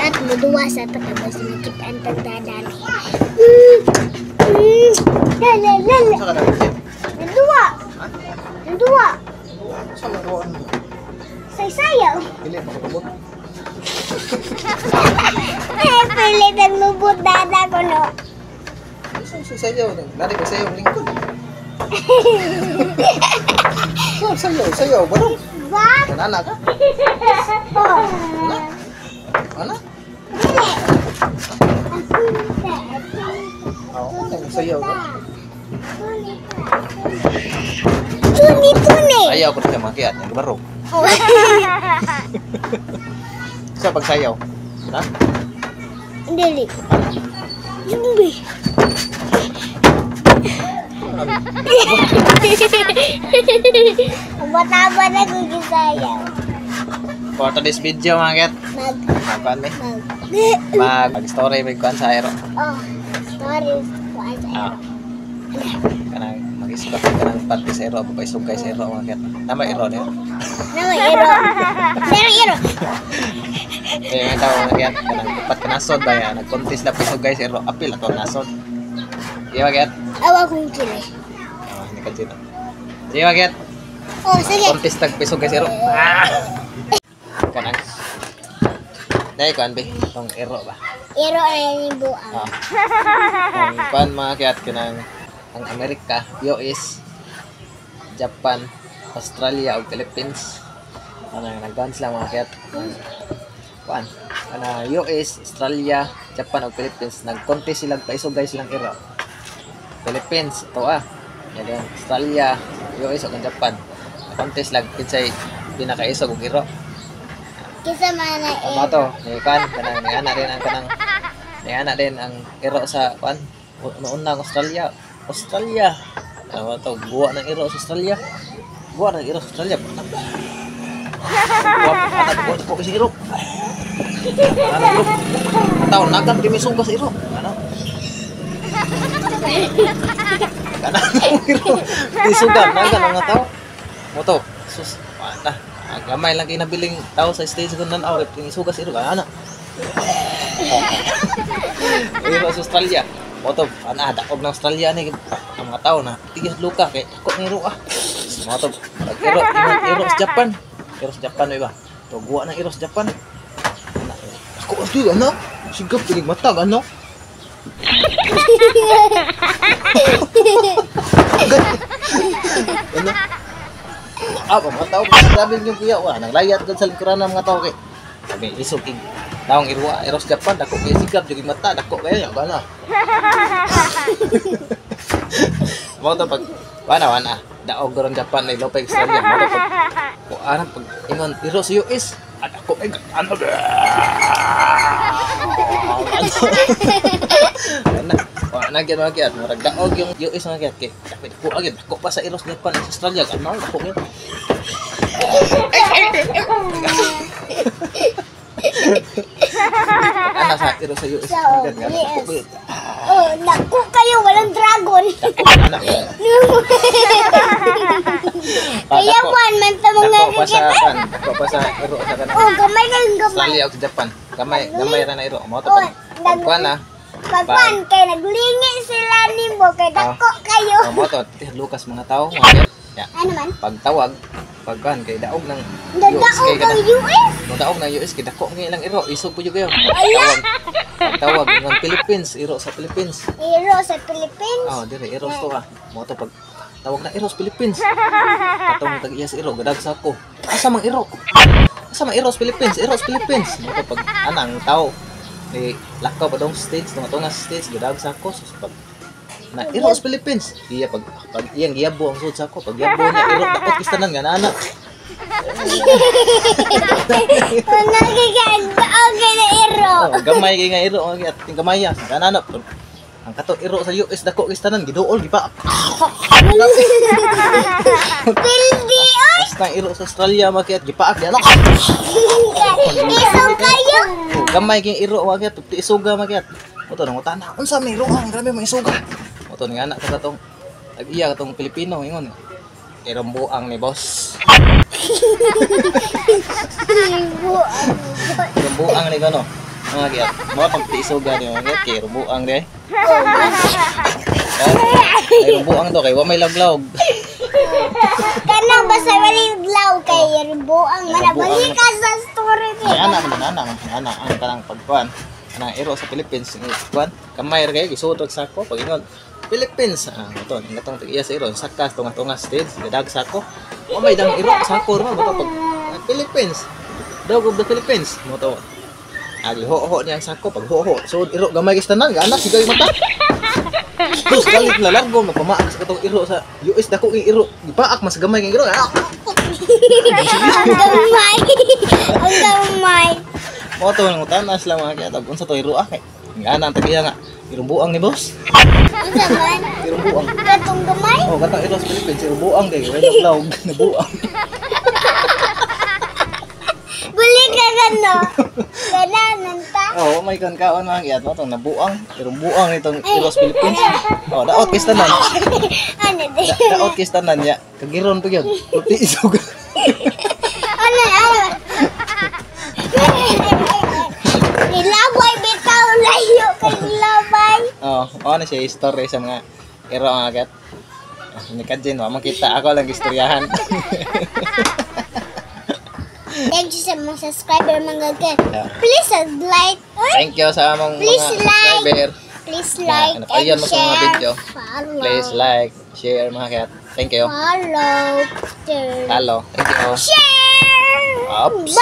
At muduwa sa takabas makitaan tang dadani. La la la la. Sa ka na? Naduwa. Ha? Naduwa. Sa man duwa? Saysayaw. Dili pa ko tubot. Eh, pilit ang lubot dada ko no. Sa sa sayaw, nari ba sayaw lingkod? Sa sayaw, sayaw ba no? Ba? Kanana ka? Oh. Ana? Ana? Dili. Oo, oh, sayaw ka. Tuni tuni. Ayaw ko siya makiat, ang baro. Oh. Sa pagsayaw. Ha? Dili. Jumbi. Bata-bata na kong gisayaw. For today's video mga kiat. Mag, Magkuan mi. mag, Mag story may kuan sa aero. Oh, sorry. Kuan sa Ah. Kanang mag-ispat kanang parte sa ero, pa isugay sa ero mga kiat. Tama ero niya. Nama ero. Pero ero. Eh, mga tao mga kiat, kanang upat ka nasod ba ya, nag-contest na pisugay sa ero, apil ato nasod. Iya mga kiat. Awa kong kili. Ah, hindi ka dito. Sige mga kiat, Oh, sige. contest tag pisugay sa ero. Ah! Kanang Dahil kuan be, tong ero ba? Ero ay ni buang. Ah. Ang kuan mga kiat kanang ang Amerika, US, Japan, Australia ug Philippines. Ano nagkuan sila mga kiat. Kuan, ana US, Australia, Japan ug Philippines nag-contest sila paisugay silang ero. Philippines to ah. Yan Australia, US ug ang Japan. Contest lang kinsay pinakaisog og ero. Kisa man na Tama ero. to, ni kuan kanang niana din ang kanang niana din ang ero sa kuan. Una ang Australia. Australia. Tama to, buwa ng ero sa Australia. Buwa ng ero sa Australia. Buwa, anak, buwa, buwa kasi ero. Ano, ero? Tao, nagan, di may sugas ero. Ano? Kanang ero. Di suga, nagan ang mga tao. Mo to, sus, ana. Ah, gamay lang kay nabiling tao sa stage kung nanaw, yung sugas ero, ana. Ero sa Australia. Mo to, ana, daog ng Australia ni ang mga tao na tigis luka kay ako ni ero ah. Mo to, pag ero, ingon ero sa Japan. Ero sa Japan ba? To guwa ng ero sa Japan. Ana, ako di ano? Sigap pinig matag ano? Ano? Ah, mga tao, grabe yung kuya. Wah, naglayat gud sa lingkuran ng mga tao kay. Sabi, isog king naong irwa, eros Japan, dako kay sigap, jud mata, dako kayo, ya gana. Mo to pag wana wana, daog ron Japan ay lopeg Australia. Mo to pag kuan pag ingon iro sa US, at ako ay ano ba? Ano? Wala gyud mga kiat, murag daog yung US mga kiat kay dako dako agad, dako pa sa Eros Japan sa Australia, ano dako gyud. Ana sa Eros sa US. Sa mga kiat, dako US. gyud. Oh, naku kayo, walang dragon. Dako ana. Kaya kuan man sa mga Dako pa sa kikita. kan, dako pa sa ero sa kan. Oh, gamay kayong gamay. Australia ug sa Japan. Gamay, gamay ra na ero. Mo to Oh, pag pag kuan ah. Pagkuan kay naglingi sila nimo kay dako kayo. Oh, mo to Lucas mga tao, mga kiat. Ya. Ano man? Pagtawag, pagkuan kay daog ng US Nadaog kay ang kanang US. No daog ng US kay dako ng ilang ero, isog po jud kayo. Pagtawag, pagtawag ng Philippines, ero sa Philippines. Ero sa Philippines. Oh, dire eros to ah. Mo to pag tawag na eros Philippines. Katong tag iya sa ero gadag sa ako. Asa mang ero? Asa mang eros Philippines? Eros Philippines. Mo to pag anang tao ni lakaw pa dong stage tunga tunga sa stage gadag sa ako. Sus, pag na eros Philippines. Iya pag pag iyang giyabo ang sud sa ako. Pag giyabo niya ero dakot kistanan nga ana. Nagigag na ero. Oh, gamay kay nga ero ang at gamay ya. Ganana. Ang kato ero sa US dako kistanan giduol gipa. Pildi oy. Basta ang ero sa Australia makiat gipaak di ano. Isog kayo. Oh, gamay kay iro makiat ti isuga makiat. Moto nang utana, unsa may iro ang grabe may isuga. Moto ni anak sa katong tag-iya katong Pilipino ingon. Irong buang ni boss. Buang. Irong buang ni kano. Mga kiyat, mga pagtiisuga niyo mga kiyat, kay rubuang di. Ay, rubuang to kay wa may laglaw. Kanang basta wala glaw kay rubuang man. Rubuang. Balik ka sa story Ay, kay. ana man ana man ana ang kanang pagkuan. Kanang iro sa Philippines ni kuan, kamay ra kayo gisuot og sako pag ingon Philippines. Ah, ito, ang katong tag-iya sa iro, saka tunga-tunga stage, gadag sako. Wa may dang iro sako ra mo to pag ah, Philippines. Dog of the Philippines mo to. Agi ho-ho niya ang sako pag ho-ho. So iro gamay kay tanan, gana sigay mata. Terus galit na largo magpamaak sa katong iro sa US, dako ing iro. Gipaak mas gamay kay iro. Ah! Ang gamay. Ang gamay. Mo to nang utanas lang mga kaya unsa to iro ah kay. Ngana ang tagiya nga irumbuang ni boss. Unsa man? Irumbuang. Katong gamay? Oh, katong iro sa Philippines irumbuang kay way lawg nabuang. Balik ka gano. Gananan ta. Oh, may kon kaon mga kaya mo tong nabuang, irumbuang itong iro sa Philippines. Oh, daot kay tanan. Ano di? Daot kay tanan niya. Kagiron pa gyud. Puti isog. Ano ano? Nilabay bitaw layo kay nilabay. Oh, oh na siya story sa mga iro mga kaya. Ah, ni Kajin, wa makita ako lang istoryahan. Thank you sa mga subscriber mga kay. Yeah. Please like. Uy, Thank you sa among Please mga like. subscriber. Please Yeah, like ano, and ayun mo sa mga share. video. Follow. Please like, share mga kaya. Thank you. Follow. Share. Hello. Thank you. Share. Oops.